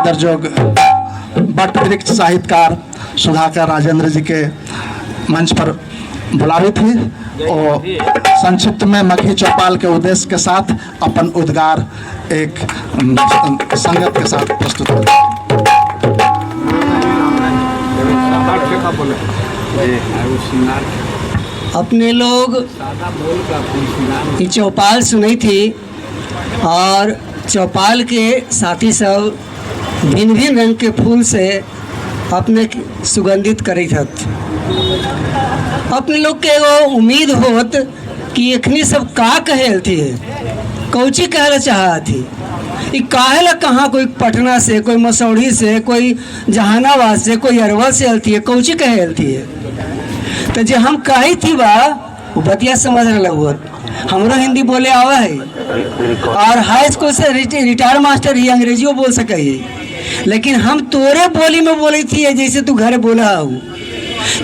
आदर जोग बट वृक्ष साहित्यकार सुधाकर राजेंद्र जी के मंच पर बुलावी थी और संक्षिप्त में मगही चौपाल के उद्देश्य के साथ अपन उद्गार एक संगत के साथ प्रस्तुत कर। अपने लोग ये चौपाल सुनी थी और चौपाल के साथी सब भिन्न भिन्न रंग के फूल से अपने के सुगंधित करत हत। अपने लोग के एगो उम्मीद होत कि एखनी सब का कहे थी, कौची कहे चाहत थी, ई काहे ला कहाँ कोई पटना से, कोई मसौढ़ी से, कोई जहानाबाद से, कोई अरवल से अलती है, कौची कहे अलती है। तो जो हम कही थी बा वो बतिया समझ रहा हुआ, हमरो हिंदी बोले आवा है और हाई स्कूल से रिटायर मास्टर ही अंग्रेजियों बोल सके है, लेकिन हम तोरे बोली में बोली थी जैसे तू घर बोला हूँ,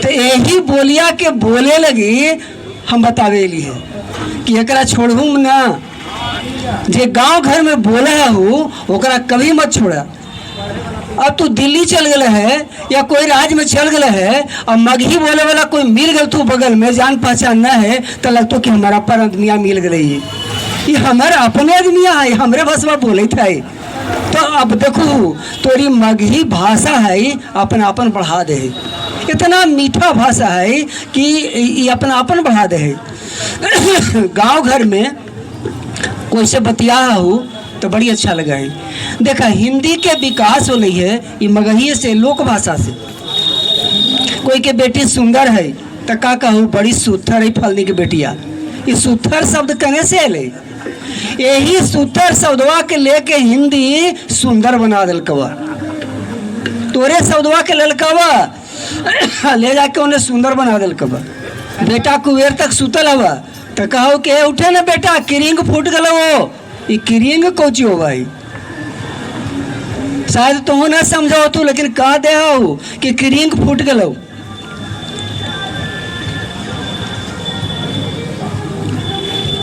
तो यही बोलिया के बोले लगी हम बतावे ली है कि एकरा छोड़हूँ ना, जे गांव घर में बोला हूँ ओकरा कभी मत छोड़ा। अब तू दिल्ली चल गए है या कोई राज्य में चल गए है और मगही बोले वाला कोई मिल गया तू बगल में जान पहचान न है तो लगतो कि हमारा पर आदमिया मिल गए, ये हमारे अपने आदमिया है, हमरे भाषा बोले थे। तो अब देखो तोरी मगही भाषा है अपना अपन बढ़ा दे, इतना मीठा भाषा है कि ये अपना अपन बढ़ा दे। गांव घर में कोई से बतिया हो तो बड़ी अच्छा लगा है। देखा हिंदी के विकास हो रही है ये मगही से, लोक भाषा से। कोई के बेटी सुंदर है तो का कहूँ बड़ी सुथर है फलनी के बेटिया, ये सुथर शब्द कने से अले, यही सुथर शब्दवा के लेके हिंदी सुंदर बना दिलकवा, तोरे शब्दवा के ललकवा ले जाके उन्हें सुंदर बना दिलकवा। बेटा कुबेर तक सुतल हवा तो कहो कि उठे ना बेटा किरिंग फूट गल, वो ये किरिंग कोची हो भाई, शायद तुम ना समझाओ तू, लेकिन कह दे हो कि किरिंग फूट गल।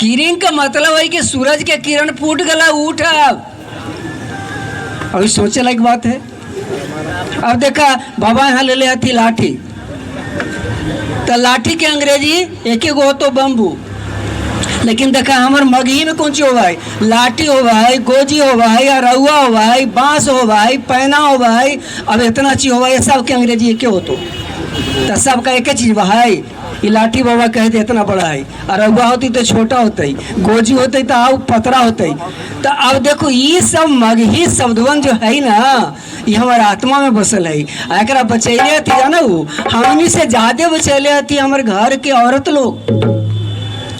किरिंग का मतलब है कि सूरज के किरण फूट गला, उठ अब। अभी सोचे लायक बात है। अब देखा बाबा यहाँ ले ले थी लाठी, तो लाठी के अंग्रेजी एक एक हो तो बम्बू, लेकिन देखा हमार मगही में कौन चीज होवा है, लाठी होवा है, गोजी होवा है, अरुआ होवा है, बांस होवा है, पैना होवा है, अब इतना चीज होवा है, सबके अंग्रेजी एक हो तो सबका एक चीज बा है। ये लाठी बाबा कहते इतना बड़ा है, अरुआ होती तो छोटा होता है, गोजी होते तो आउ पतरा होते। तो अब देखो ये सब मगही शब्दवन जो है ना, ये हमारे आत्मा में बसल है। एकरा बचैले थी जाना, हमनी से ज्यादा बचैले थी हमारे घर के औरत लोग,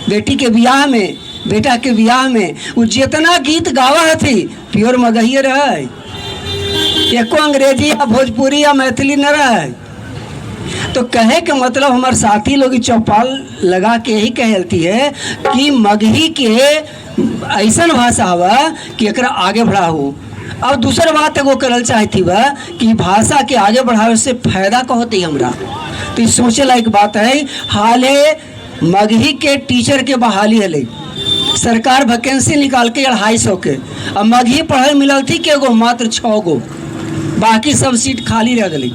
बेटी के ब्याह में, बेटा के ब्याह में वो जितना गीत गावा थी प्योर मगही रहे, एको अंग्रेजी या भोजपुरी या मैथिली न रहे। तो कहे के मतलब हमारे साथी लोग चौपाल लगा के यही कहती है कि मगही के ऐसा भाषा हवा कि एकरा आगे बढ़ाओ। अब दूसर बात एगो करल चाहती बा कि भाषा के आगे बढ़ावे से फायदा का होती हमरा, तो सोचे लायक बात है। हाले मगही के टीचर के बहाली हले, सरकार वैकेंसी निकाल के 250 के, अब मगही पढ़े मिलल थी के एगो मात्र 6 गो, बाकी सब सीट खाली रह गई।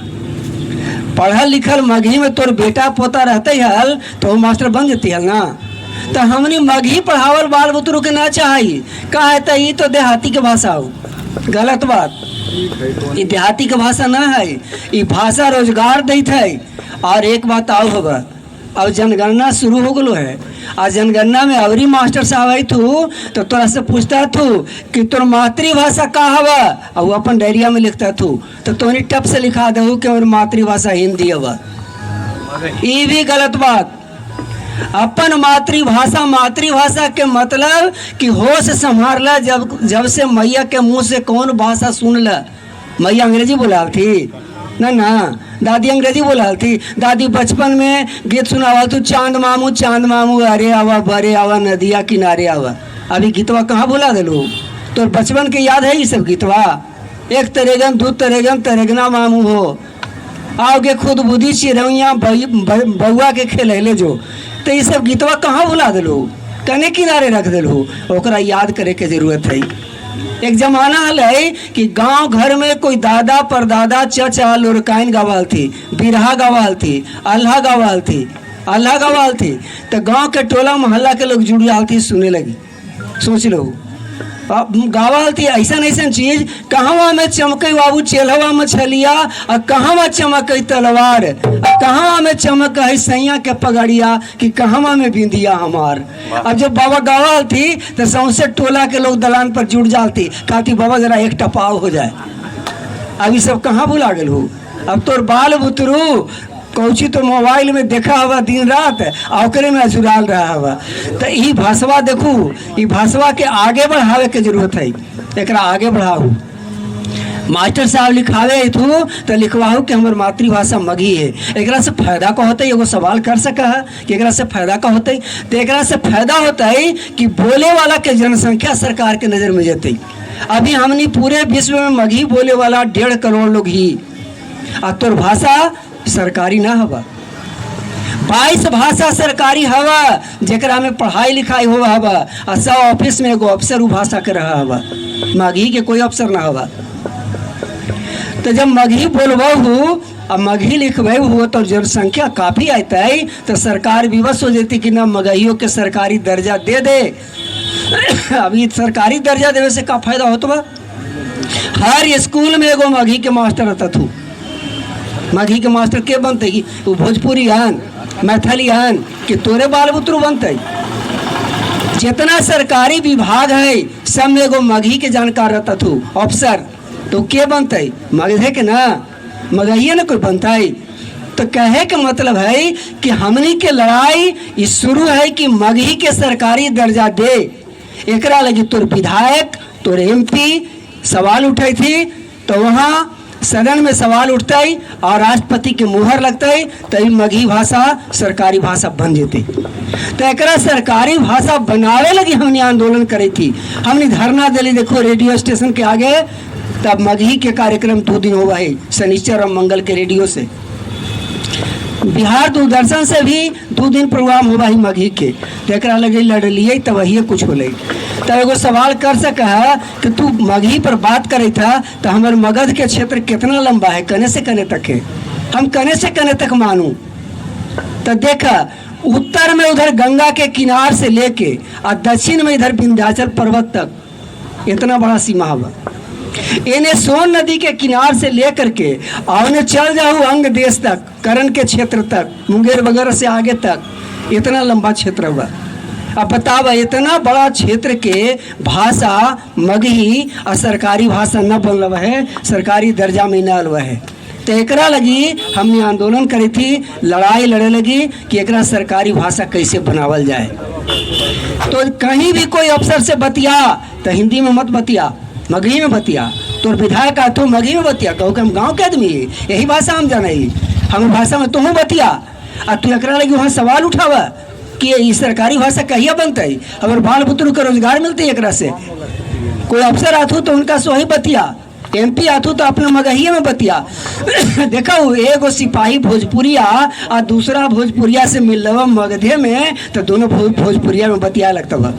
पढ़ल लिखल मगही में तोर बेटा पोता रहते हल तो वो मास्टर बन जती हल ना। तो हमने मगही पढ़ावल बाल बुतरू के ना चाही, का है तो ये तो देहाती के भाषा हो, गलत बात, ये देहाती के भाषा ना है, ये भाषा रोजगार देत है। और एक बात आओ होगा, अब जनगणना शुरू हो गलो है, और जनगणना में अवरी मास्टर साहब आई थू तो तोरा से पूछता थू कि तोर मातृभाषा का हवा, और वो अपन डायरिया में लिखता थू, तो तोहनी टप से लिखा दहू कि और मातृभाषा हिंदी हवा। ये भी गलत बात। अपन मातृभाषा, मातृभाषा के मतलब कि होश संभाल, जब जब से मैया के मुंह से कौन भाषा सुन ल, मैया अंग्रेजी बोला थी ना ना, दादी अंग्रेजी बोला थी, दादी बचपन में गीत सुनावा तू, चांद मामू चांद मामू अरे आवा बरे आवा नदिया किनारे आवा, अभी गीतवा कहाँ बोला दिलू, तो बचपन के याद है ये सब गीतवा। एक तरेगन दू तरेगन तरेगना मामू हो, आओगे खुद बुद्धि चिरैया बउआ के खेले जो, तो ये सब गीतवा कहाँ भुला दिलू, कने किनारे रख दिलू, ओकरा याद करे के जरूरत है। एक जमाना हलै कि गांव घर में कोई दादा परदादा चचा लोरकाइन गवाल थी, बिरहा गवाल थी, अल्लाह गवाल थी, अल्लाह गवाल थी, तो गांव के टोला मोहल्ला के लोग जुड़ जाल थी सुने लगी। सोच लो अब गावल थी ऐसा ऐसा चीज, कहवा में चमके बाबू चेलहवा मछलिया, और कहवा चमके तलवार, और कहवा में चमक है सैया के पगड़िया, कि कहवा में बिंदिया हमार। अब जब बाबा गावल थी तो सौंसे टोला के लोग दलान पर जुड़ जाती, कहती बाबा जरा एक टपाव हो जाए। अब ये सब कहाँ भुला गेल हो? अब तोर बाल बुतरू कौची तो मोबाइल में देखा हवा दिन रात, आ ओकरे में अजुराल रहा हवा। तो ई भाषवा देखू, ई भाषवा के आगे बढ़ावे के जरूरत है, एकरा आगे बढ़ाऊ। मास्टर साहब लिखावे थू तो लिखवाहू कि हमर मातृभाषा मगही है। एकरा से फायदा का होता है? एगो सवाल कर सका है कि एकरा से फायदा का होता है? तो एकरा से फायदा होता है कि बोले वाला के जनसंख्या सरकार के नज़र में जते। अभी हमनी पूरे विश्व में मगही बोले वाला 1.5 करोड़ लोग ही, आ तोर भाषा सरकारी ना हवा। 22 भाषा सरकारी हवा जेकरा में पढ़ाई लिखाई हुआ हवा, आ सब ऑफिस में एगो अफसर उ भाषा के रहा हवा, मगही के कोई अफसर ना हवा। तो जब मगही बोलबहू आ मगही लिखबहू तो जनसंख्या काफ़ी अतै, तो सरकार विवश हो जती कि ना मगहियों के सरकारी दर्जा दे दे। अभी सरकारी दर्जा देवे से का फायदा होत बा? हर स्कूल में एगो मगही के मास्टर रहता थू। मगही के मास्टर के बनते? कि वो भोजपुरी हन, मैथिली हन, कि तोरे बाल बुतरू बनते? जितना सरकारी विभाग है सब में एगो मगही के जानकार रहता थू अफसर, तो के बनते? मगधे के ना, मगहिए ना कोई बनता है। तो कहे के मतलब है कि हमनी के लड़ाई ये शुरू है कि मगही के सरकारी दर्जा दे। एकरा लगी तोर विधायक तोर एमपी सवाल उठे थी तो वहाँ सदन में सवाल उठते और राष्ट्रपति के मुहर लगते तो ई मगही भाषा सरकारी भाषा बन जेते। तो एकरा सरकारी भाषा बनावे लगी हमने आंदोलन करी थी, हमने धरना दिली देखो रेडियो स्टेशन के आगे। तब मगही के कार्यक्रम 2 दिन हुआ है, शनिचर और मंगल के रेडियो से, बिहार दूरदर्शन से भी 2 दिन प्रोग्राम हुआ ही मगही के। तो एकरा लगे लड़लिए तब वही कुछ होले। तब एगो सवाल कर सक है कि तू मगही पर बात करे था तो हमारे मगध के क्षेत्र कितना लंबा है, कने से कने तक है, हम कने से कने तक मानू? तो देखा उत्तर में उधर गंगा के किनार से लेके और दक्षिण में इधर विंध्याचल पर्वत तक इतना बड़ा सीमा हुआ। इन्हें सोन नदी के किनार से लेकर के और उन्हें चल जाओ अंग देश तक, करण के क्षेत्र तक, मुंगेर वगैरह से आगे तक, इतना लंबा क्षेत्र हुआ। अब बताओ इतना बड़ा क्षेत्र के भाषा मगही और सरकारी भाषा न बनल है, सरकारी दर्जा में न अलवा है। तो एकरा लगी हमने आंदोलन करी थी, लड़ाई लड़े लगी कि एकरा सरकारी भाषा कैसे बनावल जाए। तो कहीं भी कोई अफसर से बतिया तो हिंदी में मत बतिया, मगही में बतिया। तो विधायक आ तो मगही में बतिया, कहो कि हम गांव के आदमी है, यही भाषा हम जाने, हम भाषा में तुहू बतिया। आ तू एकरा लगी वहाँ सवाल उठावा कि ये सरकारी भाषा कहिया बनते, हमारे बाल बुतरू के रोजगार मिलते एकरा से। कोई अफसर आथू तो उनका से वही बतिया, एमपी आथू तो अपने मगहिए में बतिया। देखा एगो सिपाही भोजपुरिया आ दूसरा भोजपुरिया से मिल मगधे में तो दोनों भोजपुरिया में बतिया लगता बा।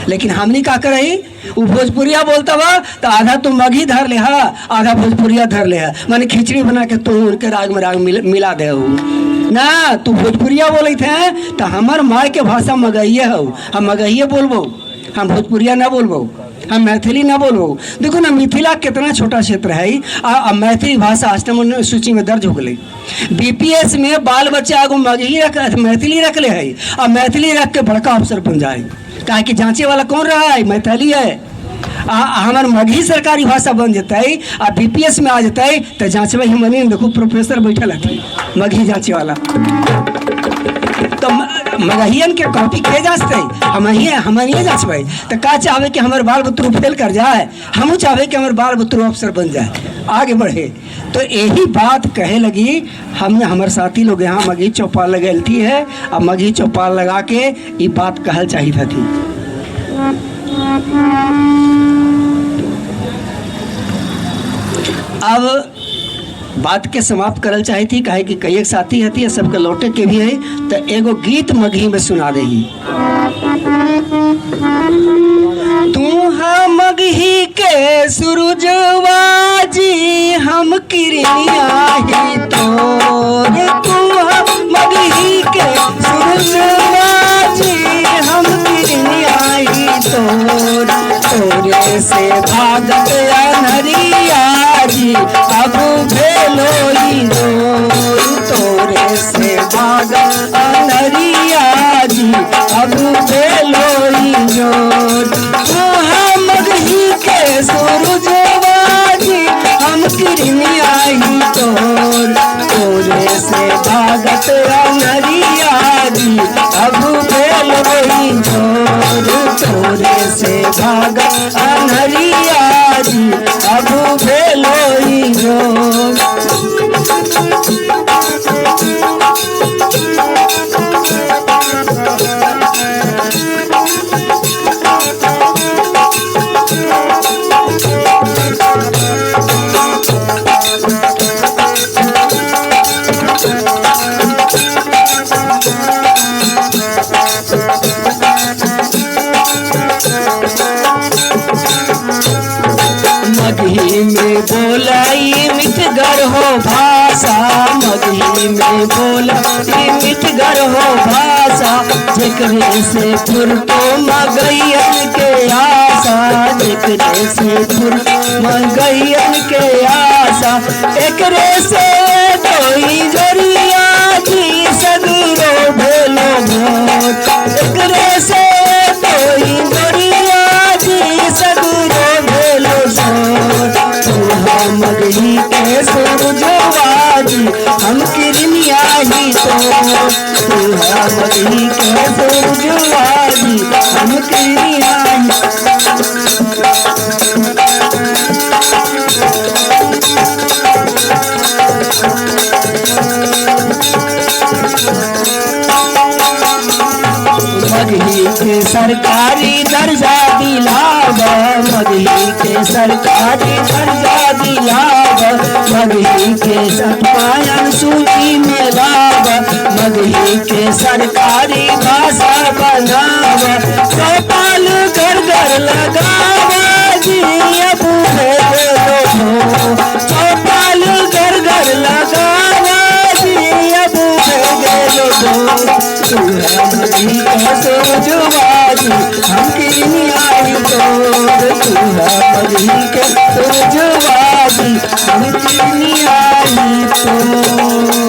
लेकिन हमनी का करही, वो भोजपुरिया बोलता बा तो आधा तो मगही धर ले हा, आधा भोजपुरिया धर ले हा, माने खिचड़ी बना के तू उनके राग में राग मिला दे ना। तू भोजपुरिया बोलते हैं तो हमार माँ के भाषा मगहिए हो, हम मगहिए बोलबो, हम भोजपुरिया ना बोलबो, हम मैथिली ना बोलबो। देखो ना मिथिला कितना छोटा क्षेत्र है, आ मैथिली भाषा अष्टम सूची में दर्ज हो गई। बीपीएस में बाल बच्चा एगो मगही रख मैथिली रख ले है, आ मैथिली रख के बड़का अफसर बन जाए, काहे कि जांचे वाला कौन रहा है? मैथिली है। आ हमार मगही सरकारी भाषा बन जतै आ बीपीएस में आ जतै तो जाँचबै हम। देखो प्रोफेसर बैठल हथिन मगही जाँचे वाला, तो मगहियन के कॉपी के जांचते? हम ही हमनिए जांचबै। तो का चाहबे कि हमारे बाल बुतरू फेल कर जाए? हमहूँ चाहबे कि हमारे बाल बुतरू अफसर बन जाए, आगे बढ़े। तो यही बात कहे लगी हमने हमारे साथी लोग यहाँ मगही चौपाल लगल थी है, और मगही चौपाल लगा के ये बात कहल चाहिए थी। अब बात के समाप्त करल चाही थी, काहे कि कई एक साथी हती, सबके लौटे के भी है, तो एगो गीत मगही में सुना देही। तू हम मगही के सूरजवा जी, हम किरनिया ही तोर। तू हम मगही के सूरजवा जी, हम किरनिया ही तोर। तोरे से भागत अनहरिया जी, अब भेलो ई जोर। तोरे से भागत अनहरिया जी, अब भेलो ई जोर। तू हम मगही के सूरजवा जी, हम किरनिया ही तोर। तोरे से भागत अनहरिया जी, अब भेलो ई जोर। तोरे से भागत अनहरिया जी, अब भेलो ई जोर। मगही में बोलाई मिठगर हो भाषा, मगही में बोलाई मिठगर हो भाषा। जेकरे से फुरतो मगैयन के आशा, जेकरे से फुरतो मगैयन के आशा। एकरे से तोई जोरिया जी, सगरो भेलो भोर। एकरे से तोई जोरिया जी, सगरो भेलो भोर। तू हम मगही के सूरजवा जी, हम किरनिया ही तोर। तू हम मगही के सूरजवा जी, हम किरनिया ही। मगही के सरकारी दर्जा दिलाव, मगही के सरकारी दर्जा दिलाव। मगही के सत्पायन सूची में लाव, मगही के सरकारी भाषा बनाव। चौपाल घर घर लगाव जी, अब भेलो भोर। चौपाल घर घर लगाव जी, अब भेलो भोर। तू मगही के सूरजवा जी, हम किरनिया ही तोर। तू मगही के सूरजवा जी, हम किरनिया ही तोर।